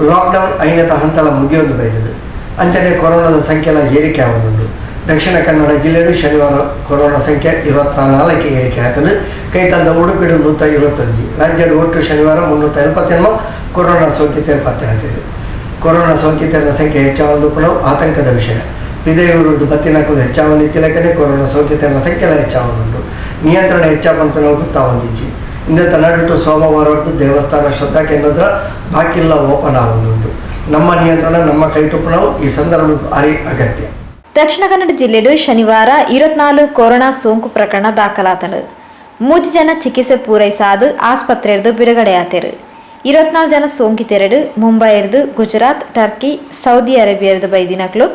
Lockdown ಐನತ ಹಂತಲ ಮುಗಿಯೊಂದು ಬೈದ್ಂಡ್. ಅಂಚನೆ ಕೊರೋನಾದ ಸಂಖ್ಯೆಲ ಏರಿಕೆ ಆವೊಂದುಂಡು. ದಕ್ಷಿಣ ಕನ್ನಡ ಜಿಲ್ಲೆಡ್ ಶನಿವಾರ ಕೊರೋನಾ ಸಂಖ್ಯೆ 24 ಕ್ಕೆ ಏರಿಕೆ ಆತ್ಂಡ್. ಕೈತಲ್ದ ಉಡುಪಿಡ್ 121, ರಾಜ್ಯಡ್ ಒಟ್ಟು ಶನಿವಾರ 379 ಕೊರೋನಾ ಸೋಂಕಿತೆರ್ ಪತ್ತೆ ಆತೆರ್. ಕೊರೋನಾ ಸೋಂಕಿತೆರ್ನ ಸಂಖ್ಯೆ ಹೆಚ್ಚಾವೊಂದುಪ್ಪುನವು ಆತಂಕದ ವಿಷಯ. ಪಿದಯೂರುರ್ದು ಬತ್ತಿನಕುಲು ಹೆಚ್ಚಾವೊಂದು ಇತ್ತಿಲೆಕನೆ ಕೊರೋನಾ ಸೋಂಕಿತೆರ್ನ ಸಂಖ್ಯೆಲ ಹೆಚ್ಚಾವೊಂದುಂಡು. ನಿಯಂತ್ರಣ ಎಚ್ಚ ಪನ್ಪಿನವು ಗೊತ್ತಾವೊಂದಿಜ್ಜಿ. ಇಂದೆತ ನಡುಟು ಸೋಮವಾರರ್ದ್ ದೇವಸ್ಥಾನ, ಶ್ರದ್ಧಾ ಕೇಂದ್ರದ್ರ ಬಾಕಿಲ್ಲ ಓಪನ್ ಆವೊಂದುಂಡು. ನಮ್ಮ ನಿಯಂತ್ರಣ ನಮ್ಮ ಕೈಟುಪ್ಪುನವು ಈ ಸಂದರ್ಭ ಬಾರಿ ಅಗತ್ಯ. ದಕ್ಷಿಣ ಕನ್ನಡ ಜಿಲ್ಲೆಡ್ ಶನಿವಾರ 24 ಕೊರೋನಾ ಸೋಂಕು ಪ್ರಕರಣ ದಾಖಲಾತಂಡ್. ಮೂಜಿ ಜನ ಚಿಕಿತ್ಸೆ ಪೂರೈಸಾದ್ ಆಸ್ಪತ್ರೆರ್ದ್ ಬಿಡುಗಡೆಯಾತೆರ್. 24 ಜನ ಸೋಂಕಿತೆರೆಡ್ ಮುಂಬೈರ್ದ್, ಗುಜರಾತ್, ಟರ್ಕಿ, ಸೌದಿ ಅರೇಬಿಯಾರ್ದ್ ಬೈದಿನಕ್ಲು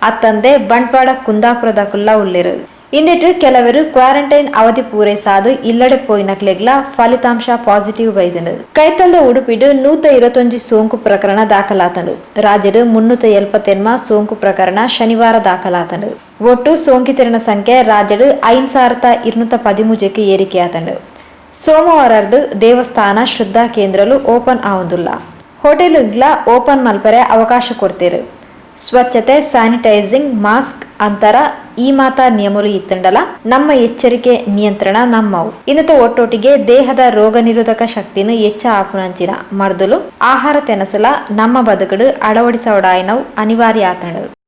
ಅತ್ತಂದೆ ಬಂಟ್ವಾಳ, ಕುಂದಾಪುರದಕುಲ್ಲ ಉಲ್ಲೆರ್. ಇಂದೆಟ್ ಕೆಲವೆರ್ ಕ್ವಾರಂಟೈನ್ ಅವಧಿ ಪೂರೈಸಾದ್ ಇಲ್ಲಡೆ ಪೋಯಿನಕ್ಲೆಗ್ಲ ಫಲಿತಾಂಶ ಪಾಸಿಟಿವ್ ಬೈದ್ಂಡ್. ಕೈತಲ್ದ ಉಡುಪಿಡ್ 121 ಸೋಂಕು ಪ್ರಕರಣ ದಾಖಲಾತ್ಂಡ್. ರಾಜ್ಯಡ್ 379 ಸೋಂಕು ಪ್ರಕರಣ ಶನಿವಾರ ದಾಖಲಾತ್ಂಡ್. ಒಟ್ಟು ಸೋಂಕಿತೆರೆನ ಸಂಖ್ಯೆ ರಾಜ್ಯಡ್ 5213ಕ್ಕೆ ಏರಿಕೆಯಾತಂಡ್. ಸೋಮವಾರರ್ದ್ ದೇವಸ್ಥಾನ, ಶ್ರದ್ಧಾ ಕೇಂದ್ರಲು ಓಪನ್ ಆವೊಂದುಲ್ಲ. ಹೋಟೆಲ್ಗ್ಲ ಓಪನ್ ಮಲ್ಪರೆ ಅವಕಾಶ ಕೊರ್ತೆರ್. ಸ್ವಚ್ಛತೆ, ಸ್ಯಾನಿಟೈಸಿಂಗ್, ಮಾಸ್ಕ್, ಅಂತರ ಈ ಮಾತಾ ನಿಯಮಲು ಇತ್ತಂಡಲ ನಮ್ಮ ಎಚ್ಚರಿಕೆ, ನಿಯಂತ್ರಣ ನಮ್ಮವು. ಇನ್ನತ ಒಟ್ಟೊಟ್ಟಿಗೆ ದೇಹದ ರೋಗ ನಿರೋಧಕ ಶಕ್ತಿನ ಹೆಚ್ಚ ಆಪುನಂಚಿನ ಮರ್ದುಲು, ಆಹಾರ ತೆನಸಲ ನಮ್ಮ ಬದುಕುಡು ಅಳವಡಿಸವಡಾಯಿನವು ಅನಿವಾರ್ಯ ಆತಂಡು.